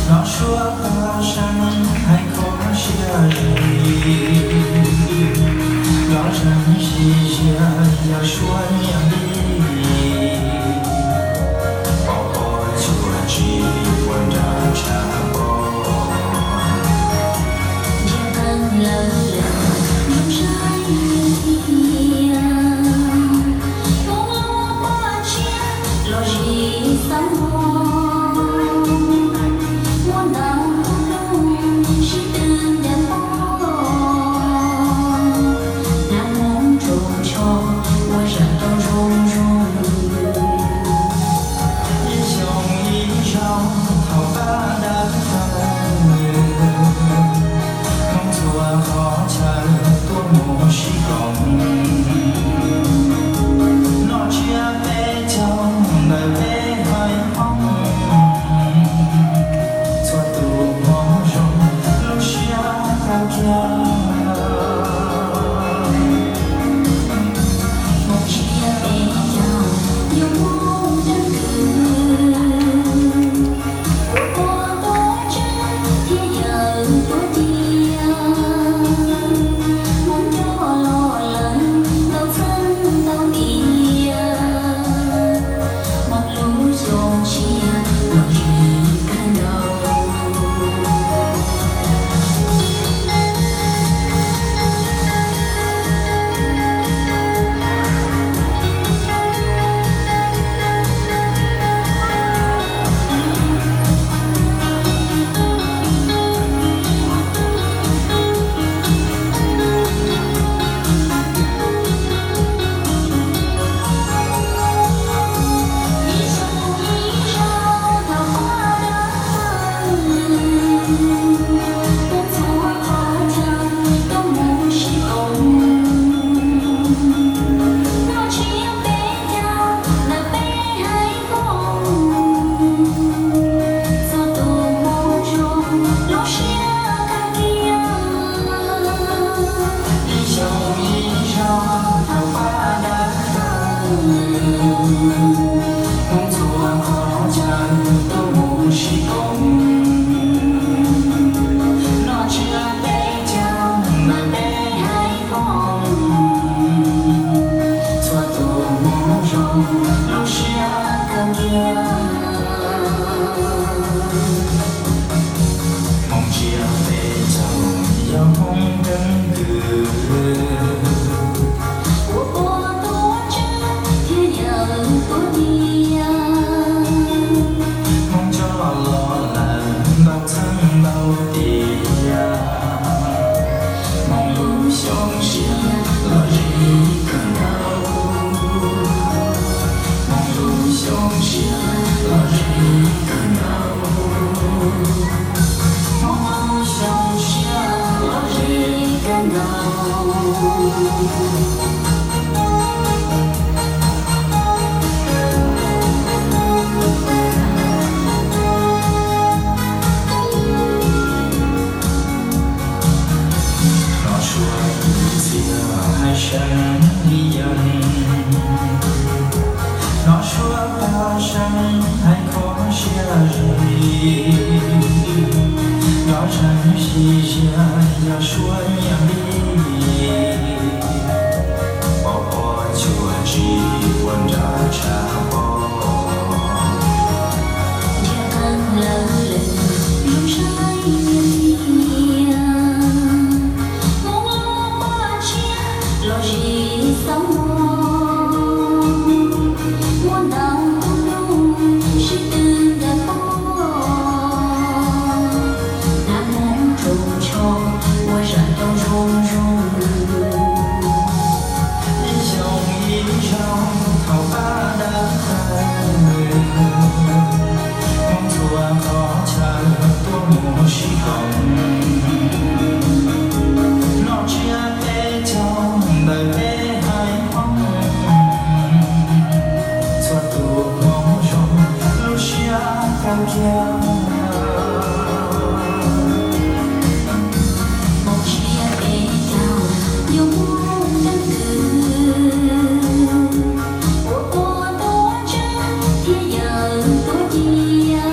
Nov suab pog seev hais kho siab zim, nrov zeeg sib ziag yog suab nyiaj li. Pom pom cuag tsis ua nra tshav pob, ntsia qees lawv lawm zoo saib tiag. Hmoob lub paj tshiab los zis xab mos, muaj ntau tub nplooj sib tw ncav pob, nag hmoob tsoos tsho ua zam rau zoo zoo. Ib xyoos ib zaug thaum pab dawb paug, Hmoob txhua qhov chaw tuaj mus sib koom, noj tsiab peb caug ntawm peb haiv Hmoob, txhua tus hmoov zoo lub siab kawg kiag. Hmoob tsiab peb caug yog Hmoob ceev kwm, ua pog tuav tswv thiab yawm tuav tiag. Hmoob coj los lawm ntau txheeb ntau tiam, Hmoob lub xyoo tshiab los zis kawg nkaus. Ib xyoos ib zaug thaum pab dawb paug, Hmoob txhua qhov chaw tuaj mus sib koom, noj tsiab peb caug ntawm peb haiv Hmoob, txhua tus hmoov zoo lub siab kawg kiag. Hmoob tsiab peb caug yog Hmoob keeb kwm, ua pog tuav tswv thiab yawm tuav tiag. Hmoob coj los lawm ntau txheeb ntau tiam, Hmoob lub xyoo tshiab los zis kawg nkaus. Hmoob lub xyoo tshiab los zis kawg nkaus. Hmoob lub xyoo tshiab los zis kawg nkaus. Nov suab tus txiaj hais seev li yees, nov suab pog seev hais kho siab zim, nrov zeeg sib ziag yog suab nyiaj li. Pom pom cuag tsis ua nra tshav pob, ntsia qees lawv lawm zoo saib tiag. Hmoob lub paj tshiab los zis xab mos, muaj ntau tub nplooj sib tw ncav pob, nag hmoob tsoos tsho ua zam rau zoo zoo. Ib xyoos ib zaug thaum pab dawb paug, Hmoob txhua qhov chaw tuaj mus sib koom, noj tsiab peb caug ntawm peb haiv Hmoob, txhua tus hmoov zoo lub siab kawg kiag. Hmoob tsiab peb caug yog Hmoob keeb kwm, ua pog tuav tswv thiab yawm tuav tiag.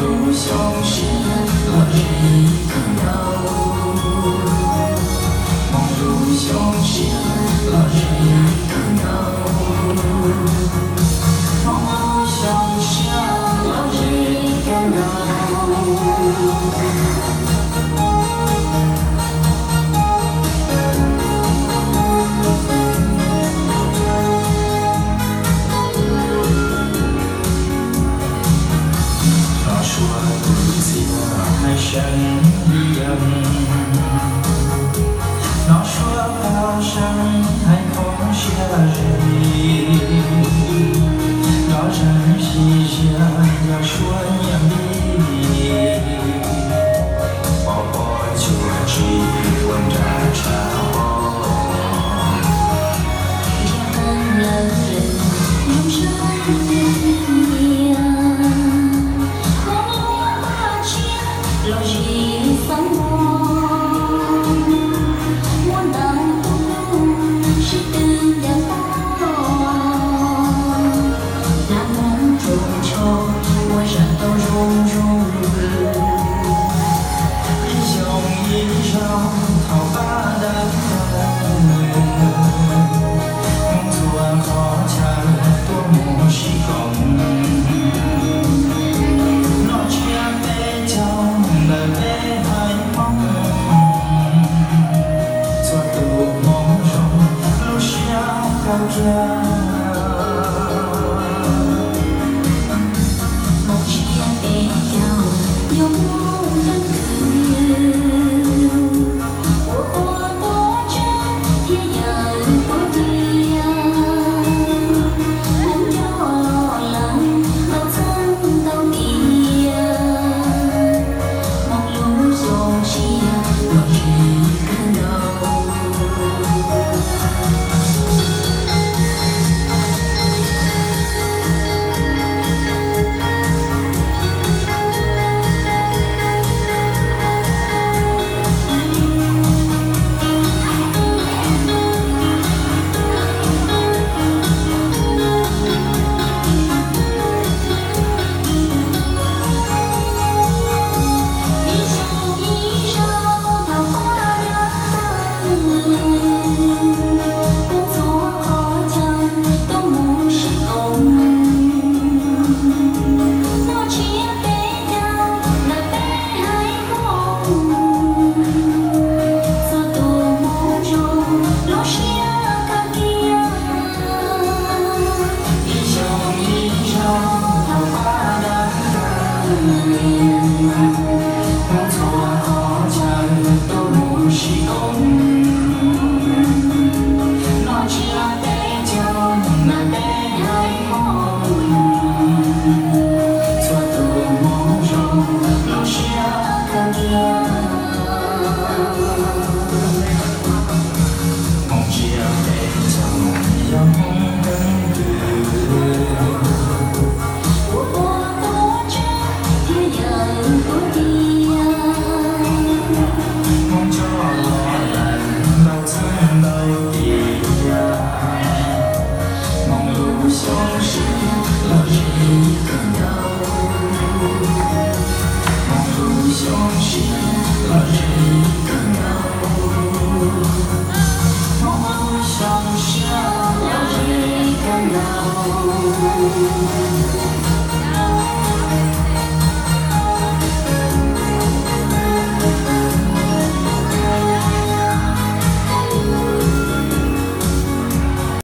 Lub xyoo siab los zis kawg nkaus, hmo lub xyoo siab los zis kawg nkaus, hmo lub xyoo siab los zis kawg nkaus. Hnov suab tus txiaj hais seev li yees, hnov suab paj seev hais khov siab zim, nrov zeeg sib ziag yog suab nyiaj npib, pom pom cuag tsis ua nra tshav pob. Ntsiag qees lawv zeem zoo sab tiag tiag, muaj muaj paj tshiab los zis xeeb mos, muaj ntau tus hlub sib tw ncav pob, hnav hmoov tsuas tsho ua zam tau zoo zoo. Ib xyoos ib zaug thaum pab dawb paug, Hmoob txhua qhov chaw tuaj mus sib koom, noj tsiab peb caug ntawm peb haiv Hmoob, txhua tus Hmoob zoo lub siab kawg kiag. Hmoob tsiab peb caug yog Hmoob keeb kwm, ua quaj tuav tswv thiab yawm tuav tias, Hmoob coj lawv tau txheeb tau tiav, Hmoob lub xyoo siab los zis kawg nkaus. Ib zaug ib zaug thaum pab dawb paug, Hmoob txhua qhov chaw tuaj mus sib koom, noj tsiab peb caug ntawm peb haiv Hmoob, txhua tus Hmoob zoo lub siab kawg kiag. Ib xyoos ib zaug thaum pab dawb paug, Hmoob txhua qhov chaw tuaj mus sib koom, noj tsiab peb caug ntawm peb haiv Hmoob, txhua tus Hmoob zoo lub siab kawg kiag. Hmoob tsiab peb caug yog Hmoob keeb kwm, ua quaj tuav tswv thiab yawm tuav tias, Hmoob coj los lawm ntau txheeb ntau tiav, Hmoob lub xyoo siab los zis kawg nkaus, Hmoob lub xyoo siab los zis kawg nkaus, Hmoob lub xyoo siab los zis kawg nkaus.